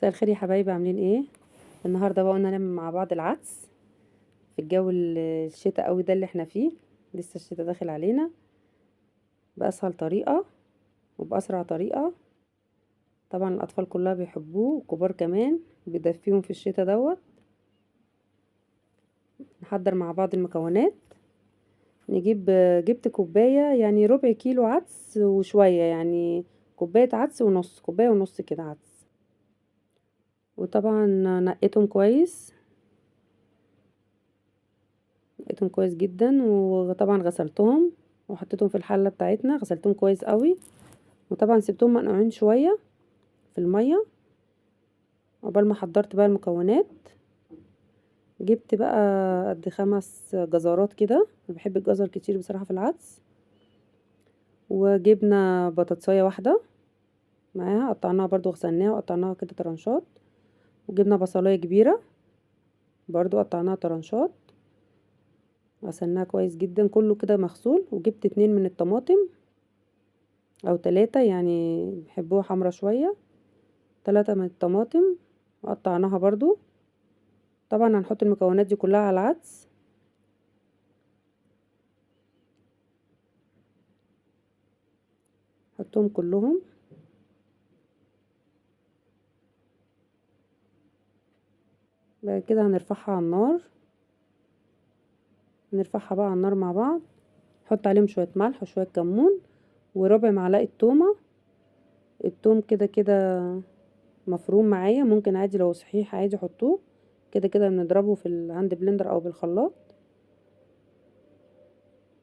مساء الخير يا حبايبي، عاملين ايه؟ النهارده بقى قلنا نعمل مع بعض العدس في الجو الشتاء قوي ده اللي احنا فيه، لسه الشتاء داخل علينا، باسهل طريقه وباسرع طريقه. طبعا الاطفال كلها بيحبوه والكبار كمان، بيدفيهم في الشتاء دوت. نحضر مع بعض المكونات. جبت كوباية، يعني ربع كيلو عدس وشوية، يعني كوباية عدس ونص، كوباية ونص كده عدس. وطبعا نقيتهم كويس، نقيتهم كويس جدا، وطبعا غسلتهم وحطيتهم في الحلة بتاعتنا، غسلتهم كويس قوي. وطبعا سبتهم منقوعين شوية في المية عقبال ما حضرت بقى المكونات. جبت بقى قد 5 جزرات كده، انا بحب الجزر كتير بصراحة في العدس. وجبنا بطاطسايه واحدة معاها، قطعناها برضو، غسلناها وقطعناها كده طرنشات. وجبنا بصلايه كبيرة برضو قطعناها طرنشات، غسلناها كويس جدا كله كده مغسول. وجبت 2 من الطماطم او 3، يعني بيحبوها حمرا شوية، 3 من الطماطم وقطعناها برضو. طبعا هنحط المكونات دي كلها على العدس. حطهم كلهم. بعد كده هنرفعها على النار، نرفعها بقى على النار مع بعض. نحط عليهم شوية ملح وشوية كمون وربع معلقة تومة. التوم كده كده مفروم معايا، ممكن عادي لو صحيح عادي حطوه، كده كده بنضربه في ال hand blender او بالخلاط.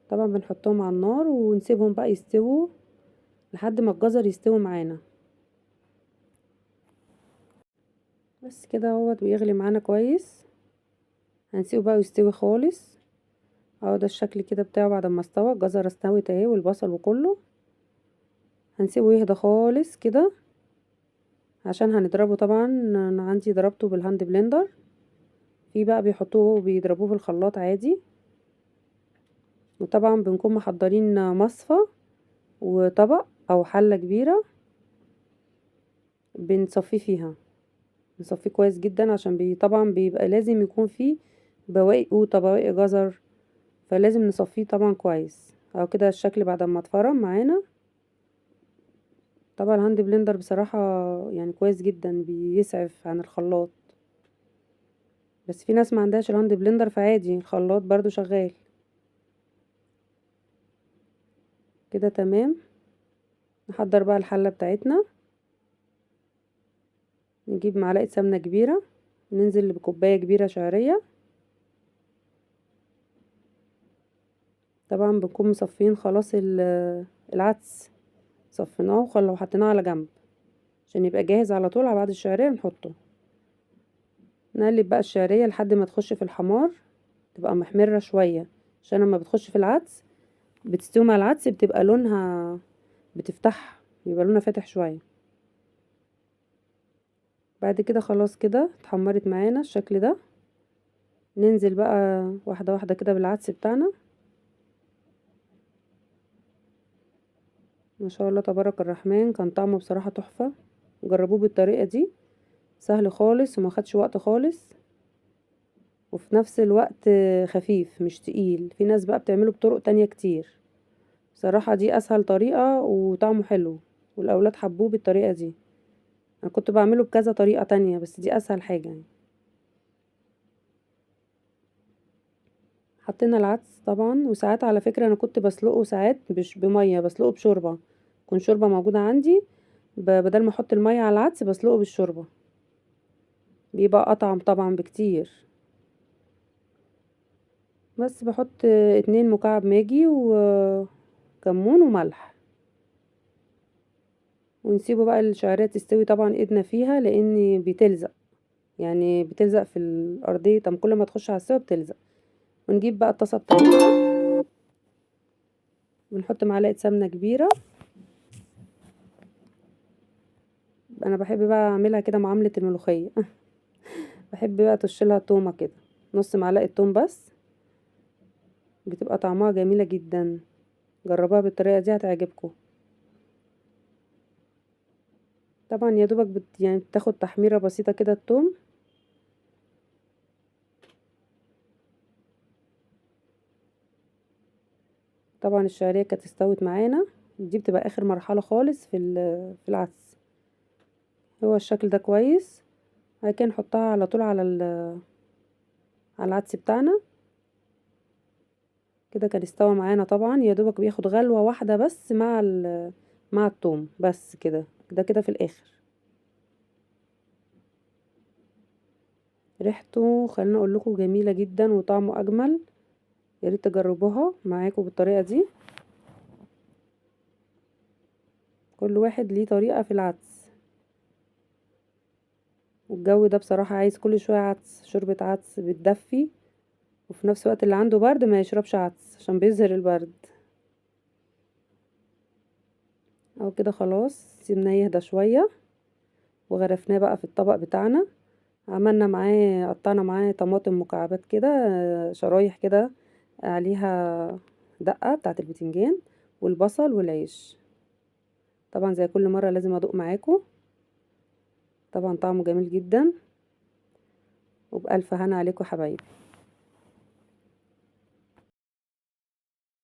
طبعا بنحطهم على النار ونسيبهم بقى يستووا لحد ما الجزر يستوي معانا. بس كده اهوت بيغلي معانا كويس. هنسيبه بقى يستوي خالص. اهو ده الشكل كده بتاعه بعد ما استوى، الجزر استوت اهي والبصل وكله. هنسيبه يهدى خالص كده عشان هنضربه. طبعا انا عندي ضربته بال hand blender، في بقى بيحطوه وبيضربوه في الخلاط عادي. وطبعا بنكون محضرين مصفى وطبق او حله كبيرة بنصفيه فيها، بنصفيه كويس جدا عشان طبعا بيبقى لازم يكون فيه بواقي قوطه بواقي جزر، فلازم نصفيه طبعا كويس. اهو كده الشكل بعد ما اتفرم معانا. طبعا ال hand blender بصراحة كويس جدا، بيسعف عن الخلاط، بس في ناس ما عندهاش ال hand blender فعادي الخلاط برضو شغال كده. تمام. نحضر بقى الحلة بتاعتنا. نجيب معلقة سمنة كبيرة، ننزل بكوباية كبيرة شعرية. طبعا بنكون مصفين خلاص العدس، صفيناه وحطيناه على جنب عشان يبقى جاهز على طول. على بعد الشعرية نحطه. نقلب بقى الشعرية لحد ما تخش في الحمار، تبقى محمرة شوية، عشان لما بتخش في العدس بتستوي مع العدس بتبقى لونها بتفتح، بيبقى لونها فاتح شوية. بعد كده خلاص كده اتحمرت معانا الشكل ده. ننزل بقى واحدة واحدة كده بالعدس بتاعنا. ما شاء الله تبارك الرحمن، كان طعمه بصراحة تحفة. جربوه بالطريقة دي، سهل خالص وما خدش وقت خالص، وفي نفس الوقت خفيف مش تقيل. في ناس بقى بتعمله بطرق تانية كتير، بصراحة دي أسهل طريقة وطعمه حلو والأولاد حبوه بالطريقة دي. أنا كنت بعمله بكذا طريقة تانية بس دي أسهل حاجة. حطينا العدس طبعا. وساعات على فكرة أنا كنت بسلقه ساعات مش بمية، بسلقه بشوربة، تكون شوربة موجودة عندي، بدل ما أحط المية على العدس بسلقه بالشوربة، بيبقى أطعم طبعا بكتير. بس بحط 2 مكعب ماجي وكمون وملح، ونسيبه بقى الشعرية تستوي. طبعا ايدنا فيها لان بتلزق، يعني بتلزق في الارضية، طب كل ما تخش على السوا بتلزق. ونجيب بقى الطاسة بتاعتنا، بنحط معلقة سمنة كبيرة. انا بحب بقى اعملها كده معاملة الملوخية بحب بقى تشيلها تومة كده، نص معلقة توم بس، بتبقى طعمها جميلة جدا. جربوها بالطريقة دي هتعجبكم. طبعا يا دوبك يعني بتاخد تحميرة بسيطة كده التوم. طبعا الشعرية كانت استوت معانا، دي بتبقى اخر مرحلة خالص في العدس. هو الشكل ده كويس. بعد كده نحطها على طول على العدس بتاعنا كده. كان استوى معانا طبعا، يا دوبك بياخد غلوة واحدة بس مع التوم بس كده. ده كده في الاخر ريحته خلينا اقول لكم جميلة جدا وطعمه اجمل. يا ريت تجربوها معاكم بالطريقة دي. كل واحد ليه طريقة في العدس، والجو ده بصراحة عايز كل شوية عدس، شوربة عدس بتدفي، وفي نفس الوقت اللي عنده برد ما يشربش عدس عشان بيظهر البرد. اهو كده خلاص سيبناه يهدى شوية وغرفناه بقى في الطبق بتاعنا. عملنا معاه، قطعنا معاه طماطم مكعبات كده، شرايح كده عليها دقة بتاعت البتنجان والبصل والعيش. طبعا زي كل مرة لازم ادوق معاكم، طبعا طعمه جميل جدا. وبألف هنا عليكم حبايبي.